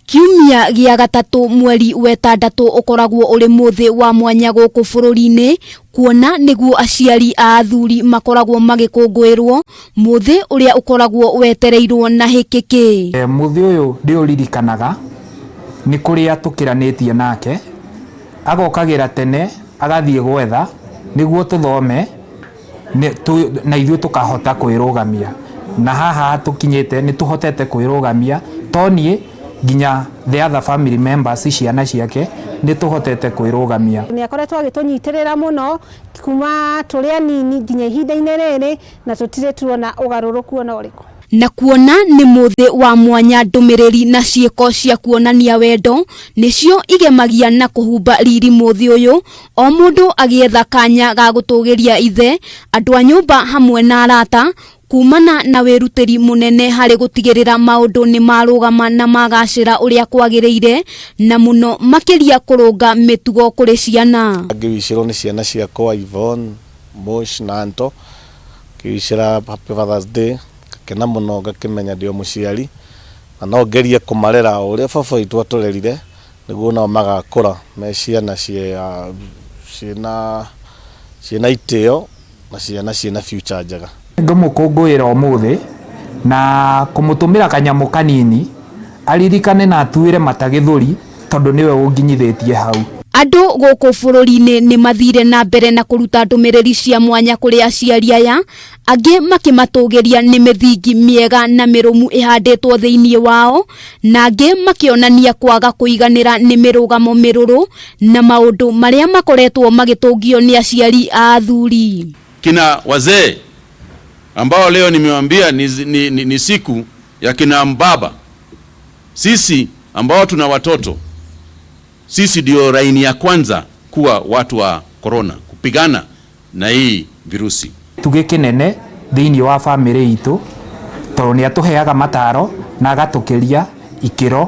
Kiumia gĩa gatatũ mweri wetandatũ ũkoragwo ũrĩ mũthĩ wa mwanya gũkũ bũrũri-inĩ kuona nĩguo aciari a athuri makoragwo magĩkũngũĩrwo mũthĩ ũrĩa ũkoragwo wetereirwo na hĩkĩkĩ. Mũthĩ ũyũ ndĩũririkanaga nĩ kũrĩa tũkĩranĩtie nake, agokagĩra tene agathiĩ gwetha nĩguo tũthome na ithuĩ tũkahota kwĩrũgamia, na haha tũkinyĩte nĩ tũhotete kwĩrũgamia, to niĩ nginya the other family members, ciana ciake nĩ tũhotete kwĩrũgamia. Nĩ akoretwo agĩtũnyitĩrĩra mũno kuma tũrĩ anini nginya ihinda-inĩ rĩrĩ, na tũtirĩ tuona ũgarũrũku ona ũrĩkũ. Na kuona nĩ mũthĩ wa mwanya, ndũmĩrĩri na ciĩko cia kuonania wendo nĩcio igemagia na kũhumba riri mũthĩ ũyũ, o mũndũ agĩetha kanya ga gũtũgĩria ithe, andũ a nyũmba hamwe na arata kumana na wĩrutĩri mũnene harĩ gũtigĩrĩra maũndũ nĩ marũgama na magacĩra ũrĩa kwagĩrĩire, na mũno makĩria kũrũnga mĩtugo kũrĩ ciana. Ngĩwicĩrwo nĩ ciana ciakwa Yvonne, Mosh na Anto, ngĩwicĩra happy Father's Day, ngakena mũno, ngakĩmenya ndĩ o mũciari na no ngerie kũmarera o ũrĩa baba witũ atũrerire, nĩguo nao magakũra me ciana ciĩna itĩo na ciana ciĩna future njega. Ngũmũkũngũĩra ũmũthĩ na kũmũtũmĩra kanyamũ kanini aririkane na atuĩre mata gĩthũri, tondũ nĩwe ũnginyithĩtie hau. Andũ gũkũ bũrũri-inĩ nĩ mathire na mbere na kũruta ndũmĩrĩri cia mwanya kũrĩ aciari aya, angĩ makĩmatũgĩria nĩ mĩthingi mĩega na mĩrũmu ĩhandĩtwo thĩinĩ wao, na angĩ makĩonania kwaga kũiganĩra nĩ mĩrũgamo mĩrũrũ na maũndũ marĩa makoretwo magĩtũngio nĩ aciari a athuri. Kina wazee ambao leo nimewambia ni siku ya kina mbaba, sisi ambao tuna watoto, sisi ndio laini ya kwanza kuwa watu wa corona, kupigana na hii virusi. Gĩtugĩ kĩnene thĩinĩ wa bamĩrĩ itũ, tondũ nĩ atũheaga mataro na agatũkĩria ikĩro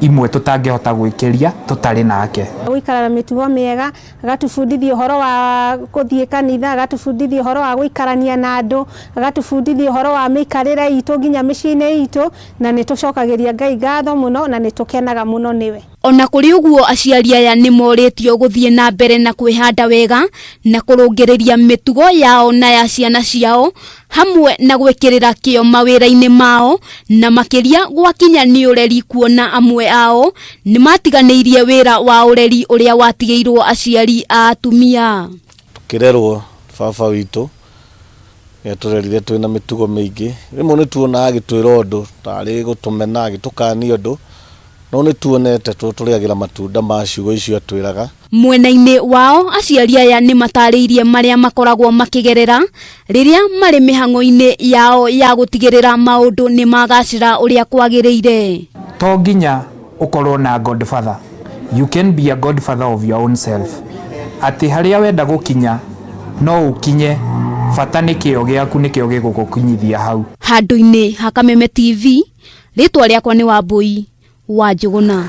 imwe tũtangĩhota gwĩkĩria tũtarĩ nake. Gũikara na mĩtugo mĩega, agatũbundithia ũhoro wa gũthiĩ kanitha, agatũbundithia ũhoro wa gũikarania na andũ, agatũbundithia ũhoro wa mĩikarĩre itũ nginya mĩciĩ-inĩ itũ, na nĩ tũcokagĩria Ngai ngatho mũno na nĩ tũkenaga mũno nĩwe. Ona kũrĩ ũguo, aciari aya nĩ morĩtio gũthiĩ na mbere na kwĩhanda wega na kũrũngĩrĩria mĩtugo yao na ya ciana ciao, hamwe na gwĩkĩrĩra kĩo mawĩra-inĩ mao, na makĩria gwakinya nĩ ũreri, kuona amwe ao nĩ matiganĩirie wĩra wa ũreri ũrĩa watigĩirwo aciari a atumia. Tũkĩrerwo, baba witũ nĩ atũrerire twĩna mĩtugo mĩingĩ. Rĩmwe nĩ tuonaga agĩtwĩra ũndũ tarĩ gũtũmena, agĩtũkania ũndũ, no nĩ tuonete tũrĩagĩra matunda ma ciugo icio atwĩraga. Mwena-inĩ wao, aciari aya nĩ matarĩirie marĩa makoragwo makĩgerera rĩrĩa marĩ mĩhang'o-inĩ yao ya gũtigĩrĩra maũndũ nĩ magacĩra ũrĩa kwagĩrĩire. To nginya ũkorwo na godfather, you can be a godfather of your own self, atĩ harĩa wenda gũkinya no ũkinye, bata nĩ kĩo gĩaku nĩkĩo gĩgũgũkinyithia hau. Handũ-inĩ ha Kameme TV, rĩtwa rĩakwa nĩ Wambui wa Njũgũna.